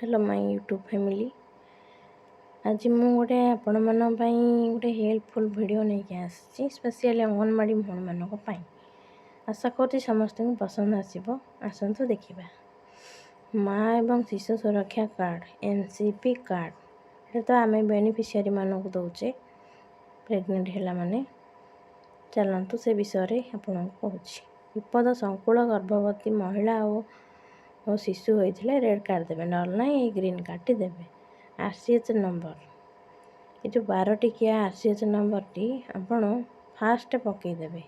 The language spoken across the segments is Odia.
Hello my YouTube family। ଆଜି ମୁଁ ଗୋଟେ ଆପଣମାନଙ୍କ ପାଇଁ ଗୋଟେ ହେଲ୍ପଫୁଲ୍ ଭିଡ଼ିଓ ନେଇକି ଆସିଛି, ସ୍ପେସିଆଲି ଅଙ୍ଗନବାଡ଼ି ଭଉଣୀମାନଙ୍କ ପାଇଁ। ଆଶା କରୁଛି ସମସ୍ତଙ୍କୁ ପସନ୍ଦ ଆସିବ। ଆସନ୍ତୁ ଦେଖିବା। ମା ଏବଂ ଶିଶୁ ସୁରକ୍ଷା କାର୍ଡ଼, ଏନ୍ସିପି କାର୍ଡ଼, ଏଇଟା ତ ଆମେ ବେନିଫିସିଆରୀମାନଙ୍କୁ ଦେଉଛେ ପ୍ରେଗନେଣ୍ଟ ହେଲା ମାନେ। ଚାଲନ୍ତୁ, ସେ ବିଷୟରେ ଆପଣଙ୍କୁ କହୁଛି। ବିପଦ ସଂକୁଳ ଗର୍ଭବତୀ ମହିଳା ଓ ଶିଶୁ ହୋଇଥିଲେ ରେଡ଼୍ କାର୍ଡ଼ ଦେବେ, ନହେଲେ ନାହିଁ ଏଇ ଗ୍ରୀନ୍ କାର୍ଡ଼ଟି ଦେବେ। ଆର୍ସିଏଚ୍ ନମ୍ବର, ଏ ଯେଉଁ 12 ଟିକିଆ ଆର୍ସିଏଚ୍ ନମ୍ବରଟି ଆପଣ ଫାଷ୍ଟ ପକାଇଦେବେ।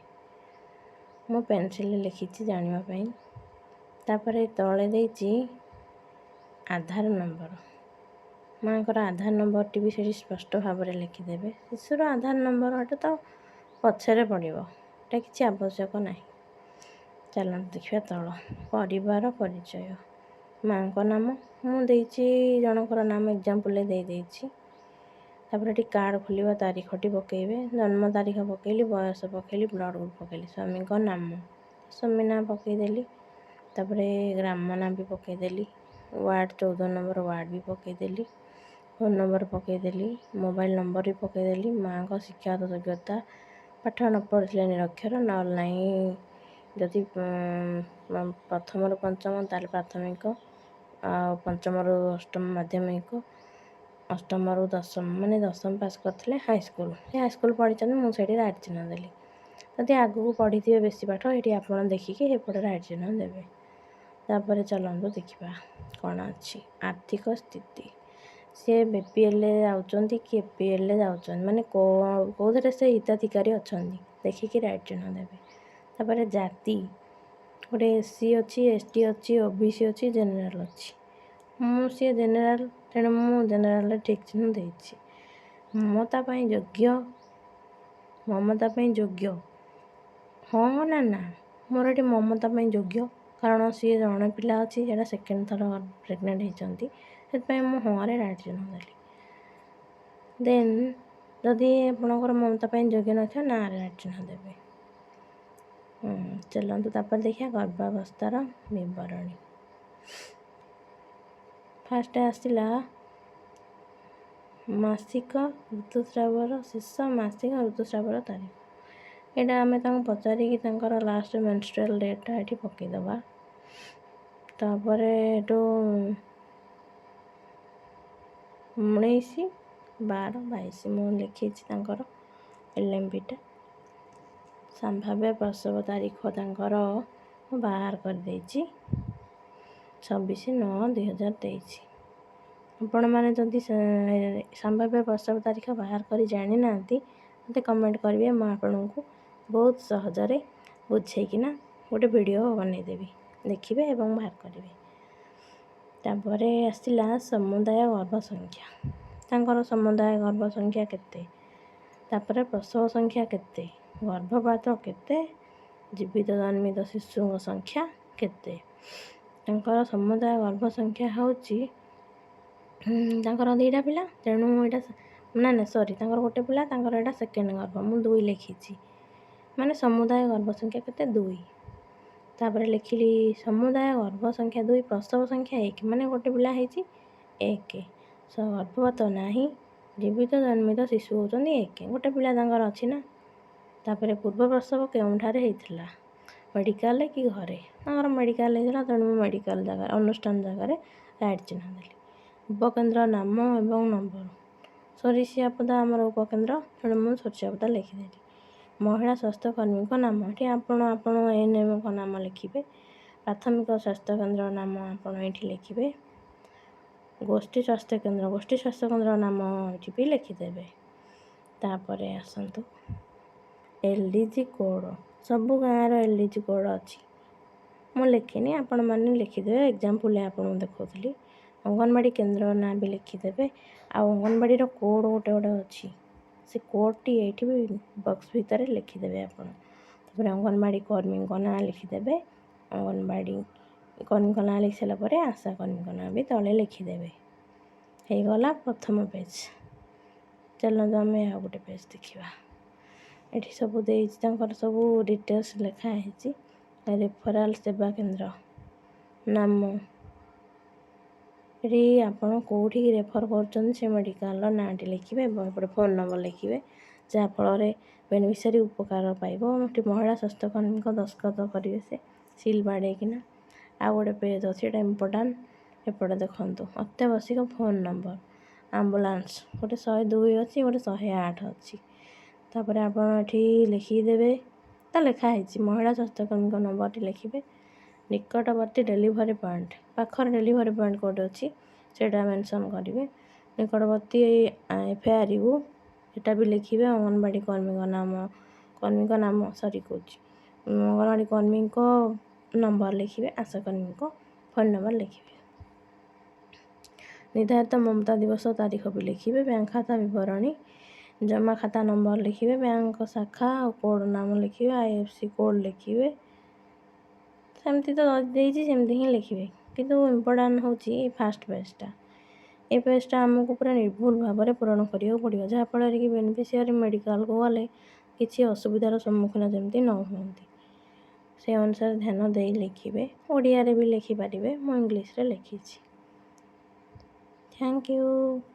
ମୁଁ ପେନସିଲ୍ରେ ଲେଖିଛି ଜାଣିବା ପାଇଁ। ତାପରେ ତଳେ ଦେଇଛି ଆଧାର ନମ୍ବର। ମାଆଙ୍କର ଆଧାର ନମ୍ବରଟି ବି ସେଠି ସ୍ପଷ୍ଟ ଭାବରେ ଲେଖିଦେବେ। ଶିଶୁର ଆଧାର ନମ୍ବର, ଏଟା ତ ପଛରେ ପଡ଼ିବ, ଏଟା କିଛି ଆବଶ୍ୟକ ନାହିଁ। ଚାଲନ୍ତୁ ଦେଖିବା ତଳ। ପରିବାର ପରିଚୟ, ମାଆଙ୍କ ନାମ ମୁଁ ଦେଇଛି, ଜଣଙ୍କର ନାମ ଏକ୍ଜାମ୍ପଲ୍ରେ ଦେଇଦେଇଛି। ତାପରେ ଏଠି କାର୍ଡ଼ ଖୋଲିବା ତାରିଖଟି ପକାଇବେ। ଜନ୍ମ ତାରିଖ ପକାଇଲି, ବୟସ ପକାଇଲି, ବ୍ଲଡ଼ ଗ୍ରୁପ୍ ପକାଇଲି। ସ୍ୱାମୀଙ୍କ ନାମ, ସ୍ୱାମୀ ନାଁ ପକାଇଦେଲି। ତାପରେ ଗ୍ରାମ ନାଁ ବି ପକାଇଦେଲି। ୱାର୍ଡ଼, 14 ନମ୍ବର ୱାର୍ଡ଼ ବି ପକାଇଦେଲି। ଫୋନ୍ ନମ୍ବର ପକାଇଦେଲି, ମୋବାଇଲ୍ ନମ୍ବର ବି ପକାଇଦେଲି। ମାଆଙ୍କ ଶିକ୍ଷାଗତ ଯୋଗ୍ୟତା, ପାଠ ନ ପଢ଼ିଥିଲେ ନିରକ୍ଷର, ନହେଲେ ନାହିଁ ଯଦି ପ୍ରଥମରୁ ପଞ୍ଚମ ତାହେଲେ ପ୍ରାଥମିକ, ଆଉ ପଞ୍ଚମରୁ ଅଷ୍ଟମ ମାଧ୍ୟମିକ, ଅଷ୍ଟମରୁ ଦଶମ, ମାନେ ଦଶମ ପାସ୍ କରିଥିଲେ ହାଇସ୍କୁଲ। ସେ ହାଇସ୍କୁଲ ପଢ଼ିଛନ୍ତି, ମୁଁ ସେଇଠି ରାଇଟ୍ ଚିହ୍ନ ଦେଲି। ଯଦି ଆଗକୁ ପଢ଼ିଥିବେ ବେଶୀ ପାଠ, ଏଇଠି ଆପଣ ଦେଖିକି ଏପଟେ ରାଇଟ୍ ଚିହ୍ନ ଦେବେ। ତାପରେ ଚାଲନ୍ତୁ ଦେଖିବା କ'ଣ ଅଛି। ଆର୍ଥିକ ସ୍ଥିତି, ସିଏ ବିପିଏଲ୍ରେ ଯାଉଛନ୍ତି କି ଏପିଏଲ୍ରେ ଯାଉଛନ୍ତି, ମାନେ କେଉଁଥିରେ ସେ ହିତାଧିକାରୀ ଅଛନ୍ତି, ଦେଖିକି ରାଇଟ୍ ଚିହ୍ନ ଦେବେ। ତାପରେ ଜାତି, ଗୋଟେ ଏସ୍ ସି ଅଛି, ଏସ୍ ଟି ଅଛି, ଓ ବି ସି ଅଛି, ଜେନେରାଲ୍ ଅଛି। ମୁଁ ସିଏ ଜେନେରାଲ୍, ତେଣୁ ମୁଁ ଜେନେରାଲ୍ରେ ଠିକ୍ ଚିହ୍ନ ଦେଇଛି। ମମତା ପାଇଁ ଯୋଗ୍ୟ, ମମତା ପାଇଁ ଯୋଗ୍ୟ ହଁ ନା ନା? ମୋର ଏଠି ମମତା ପାଇଁ ଯୋଗ୍ୟ, କାରଣ ସିଏ ଜଣେ ପିଲା ଅଛି, ସେଇଟା ସେକେଣ୍ଡ ଥର ପ୍ରେଗନେଣ୍ଟ ହେଇଛନ୍ତି, ସେଥିପାଇଁ ମୁଁ ହଁରେ ରାଇଟ୍ ଚିହ୍ନ ଦେଲି। ଦେନ୍ ଯଦି ଆପଣଙ୍କର ମମତା ପାଇଁ ଯୋଗ୍ୟ ନଥିବ, ନାଁରେ ରାଇଟ୍ ଚିହ୍ନ ଦେବେ। ଚାଲନ୍ତୁ ତାପରେ ଦେଖିବା ଗର୍ଭାବସ୍ଥାର ବିବରଣୀ। ଫାଷ୍ଟ ଆସିଲା ମାସିକ ଋତୁସ୍ରାବର, ଶେଷ ମାସିକ ଋତୁସ୍ରାବର ତାରିଖ। ଏଇଟା ଆମେ ତାଙ୍କୁ ପଚାରିକି ତାଙ୍କର ଲାଷ୍ଟ ମେନଷ୍ଟ୍ରୁଆଲ୍ ଡେଟ୍ଟା ଏଠି ପକାଇଦେବା। ତାପରେ ଏଠୁ 19/12/22 ମୁଁ ଲେଖିଛି ତାଙ୍କର ଏଲ୍ଏମ୍ପିଟା। ସମ୍ଭାବ୍ୟ ପ୍ରସବ ତାରିଖ ତାଙ୍କର ମୁଁ ବାହାର କରିଦେଇଛି, 26/9/2023। ଆପଣମାନେ ଯଦି ସମ୍ଭାବ୍ୟ ପ୍ରସବ ତାରିଖ ବାହାର କରି ଜାଣିନାହାନ୍ତି, ମୋତେ କମେଣ୍ଟ କରିବେ। ମୁଁ ଆପଣଙ୍କୁ ବହୁତ ସହଜରେ ବୁଝେଇକିନା ଗୋଟେ ଭିଡ଼ିଓ ବନେଇଦେବି, ଦେଖିବେ ଏବଂ ବାହାର କରିବେ। ତାପରେ ଆସିଲା ସମୁଦାୟ ଗର୍ଭ ସଂଖ୍ୟା। ତାଙ୍କର ସମୁଦାୟ ଗର୍ଭ ସଂଖ୍ୟା କେତେ, ତାପରେ ପ୍ରସବ ସଂଖ୍ୟା କେତେ, ଗର୍ଭପାତ କେତେ, ଜୀବିତ ଜନ୍ମିତ ଶିଶୁଙ୍କ ସଂଖ୍ୟା କେତେ? ତାଙ୍କର ସମୁଦାୟ ଗର୍ଭ ସଂଖ୍ୟା ହେଉଛି, ତାଙ୍କର ଦୁଇଟା ପିଲା, ତେଣୁ ଏଇଟା, ନା ନା, ସରି, ତାଙ୍କର ଗୋଟେ ପିଲା, ତାଙ୍କର ଏଇଟା ସେକେଣ୍ଡ ଗର୍ଭ, ମୁଁ ଦୁଇ ଲେଖିଛି। ମାନେ ସମୁଦାୟ ଗର୍ଭ ସଂଖ୍ୟା କେତେ? ଦୁଇ। ତାପରେ ଲେଖିଲି ସମୁଦାୟ ଗର୍ଭ ସଂଖ୍ୟା ଦୁଇ, ପ୍ରସବ ସଂଖ୍ୟା ଏକ, ମାନେ ଗୋଟେ ପିଲା ହେଇଛି, ଏକ। ଗର୍ଭପାତ ନାହିଁ, ଜୀବିତ ଜନ୍ମିତ ଶିଶୁ ହେଉଛନ୍ତି ଏକ, ଗୋଟେ ପିଲା ତାଙ୍କର ଅଛି ନା। ତାପରେ ପୂର୍ବ ପ୍ରସବ କେଉଁଠାରେ ହେଇଥିଲା, ମେଡ଼ିକାଲରେ କି ଘରେ? ତାଙ୍କର ମେଡ଼ିକାଲ ହେଇଥିଲା, ତେଣୁ ମୁଁ ମେଡ଼ିକାଲ ଜାଗାରେ, ଅନୁଷ୍ଠାନ ଜାଗାରେ ରାଇଟ୍ ଚିହ୍ନ ଦେଲି। ଉପକେନ୍ଦ୍ର ନାମ ଏବଂ ନମ୍ବର, ସରିଷିଆପଦା ଆମର ଉପକେନ୍ଦ୍ର, ତେଣୁ ମୁଁ ସରିଷିଆପଦା ଲେଖିଦେଲି। ମହିଳା ସ୍ୱାସ୍ଥ୍ୟକର୍ମୀଙ୍କ ନାମ, ଏଠି ଆପଣ ଆପଣ ଏଏନ୍ଏମ୍ଙ୍କ ନାମ ଲେଖିବେ। ପ୍ରାଥମିକ ସ୍ୱାସ୍ଥ୍ୟକେନ୍ଦ୍ର ନାମ ଆପଣ ଏଇଠି ଲେଖିବେ। ଗୋଷ୍ଠୀ ସ୍ୱାସ୍ଥ୍ୟକେନ୍ଦ୍ର, ଗୋଷ୍ଠୀ ସ୍ୱାସ୍ଥ୍ୟକେନ୍ଦ୍ର ନାମ ଏଠି ବି ଲେଖିଦେବେ। ତାପରେ ଆସନ୍ତୁ ଏଲ୍ଡିଜି କୋଡ଼୍। ସବୁ ଗାଁର ଏଲ୍ଡିଜି କୋଡ଼୍ ଅଛି, ମୁଁ ଲେଖିନି, ଆପଣମାନେ ଲେଖିଦେବେ। ଏକ୍ଜାମ୍ପଲ୍ ଆପଣଙ୍କୁ ଦେଖାଉଥିଲି। ଅଙ୍ଗନବାଡ଼ି କେନ୍ଦ୍ର ନାଁ ବି ଲେଖିଦେବେ। ଆଉ ଅଙ୍ଗନବାଡ଼ିର କୋଡ଼୍ ଗୋଟେ ଗୋଟେ ଅଛି, ସେ କୋଡ଼୍ଟି ଏଇଠି ବି ବକ୍ସ ଭିତରେ ଲେଖିଦେବେ ଆପଣ। ତାପରେ ଅଙ୍ଗନବାଡ଼ି କର୍ମୀଙ୍କ ନାଁ ଲେଖିଦେବେ। ଅଙ୍ଗନବାଡ଼ି କର୍ମୀଙ୍କ ନାଁ ଲେଖି ସାରିଲା ପରେ ଆଶା କର୍ମୀଙ୍କ ନାଁ ବି ତଳେ ଲେଖିଦେବେ। ହେଇଗଲା ପ୍ରଥମ ପେଜ୍। ଚାଲନ୍ତୁ, ଆମେ ଆଉ ଗୋଟେ ପେଜ୍ ଦେଖିବା। ଏଠି ସବୁ ଦେଇଛି, ତାଙ୍କର ସବୁ ଡିଟେଲ୍ସ ଲେଖା ହେଇଛି। ରେଫରାଲ୍ ସେବା କେନ୍ଦ୍ର ନାମ ଏଠି ଆପଣ କେଉଁଠିକି ରେଫର୍ କରୁଛନ୍ତି, ସେ ମେଡ଼ିକାଲର ନାଁଟି ଲେଖିବେ ଏବଂ ଏପଟେ ଫୋନ୍ ନମ୍ବର ଲେଖିବେ, ଯାହାଫଳରେ ବେନିଫିସିଆରୀ ଉପକାର ପାଇବ। ଏଠି ମହିଳା ସ୍ୱାସ୍ଥ୍ୟକର୍ମୀଙ୍କ ଦସ୍ତଖତ କରିବେ, ସେ ସିଲ୍ ବାଡ଼େଇକିନା। ଆଉ ଗୋଟେ ପେଜ୍ ଅଛି, ଏଇଟା ଇମ୍ପୋର୍ଟାଣ୍ଟ। ଏପଟେ ଦେଖନ୍ତୁ, ଅତ୍ୟାବଶ୍ୟକ ଫୋନ୍ ନମ୍ବର ଆମ୍ବୁଲାନ୍ସ, ଗୋଟେ 102 ଅଛି, ଗୋଟେ 108 ଅଛି। ତାପରେ ଆପଣ ଏଠି ଲେଖିକି ଦେବେ ତା ଲେଖା ହେଇଛି, ମହିଳା ସ୍ୱାସ୍ଥ୍ୟକର୍ମୀଙ୍କ ନମ୍ବରଟି ଲେଖିବେ। ନିକଟବର୍ତ୍ତୀ ଡେଲିଭରି ପଏଣ୍ଟ, ପାଖରେ ଡେଲିଭରି ପଏଣ୍ଟ କେଉଁଠି ଅଛି, ସେଇଟା ମେନସନ୍ କରିବେ। ନିକଟବର୍ତ୍ତୀ ଏଫ୍ ଆର୍ you, ଏଇଟା ବି ଲେଖିବେ। ଅଙ୍ଗନବାଡ଼ି କର୍ମୀଙ୍କ ନାମ, କର୍ମୀଙ୍କ ନାମ, ସରି କହୁଛି, ଅଙ୍ଗନବାଡ଼ି କର୍ମୀଙ୍କ ନମ୍ବର ଲେଖିବେ, ଆଶାକର୍ମୀଙ୍କ ଫୋନ୍ ନମ୍ବର ଲେଖିବେ। ନିର୍ଦ୍ଧାରିତ ମମତା ଦିବସ ତାରିଖ ବି ଲେଖିବେ। ବ୍ୟାଙ୍କ ଖାତା ବିବରଣୀ, ଜମା ଖାତା ନମ୍ବର ଲେଖିବେ। ବ୍ୟାଙ୍କ ଶାଖା ଆଉ କୋଡ଼୍ ନାମ ଲେଖିବେ। ଆଇଏଫ୍ଏସସି କୋଡ଼୍ ଲେଖିବେ। ସେମିତି ତ ଦେଇଛି, ସେମିତି ହିଁ ଲେଖିବେ। କିନ୍ତୁ ଇମ୍ପୋର୍ଟାଣ୍ଟ ହେଉଛି ଏ ଫାଷ୍ଟ ପେଜ୍ଟା। ଏ ପେଜ୍ଟା ଆମକୁ ପୁରା ନିର୍ଭୁଲ ଭାବରେ ପୂରଣ କରିବାକୁ ପଡ଼ିବ, ଯାହାଫଳରେ କି ବେନିଫିସିଆରୀ ମେଡ଼ିକାଲକୁ ଗଲେ କିଛି ଅସୁବିଧାର ସମ୍ମୁଖୀନ ଯେମିତି ନ ହୁଅନ୍ତି। ସେ ଅନୁସାରେ ଧ୍ୟାନ ଦେଇ ଲେଖିବେ। ଓଡ଼ିଆରେ ବି ଲେଖିପାରିବେ, ମୁଁ ଇଂଲିଶରେ ଲେଖିଛି। Thank you.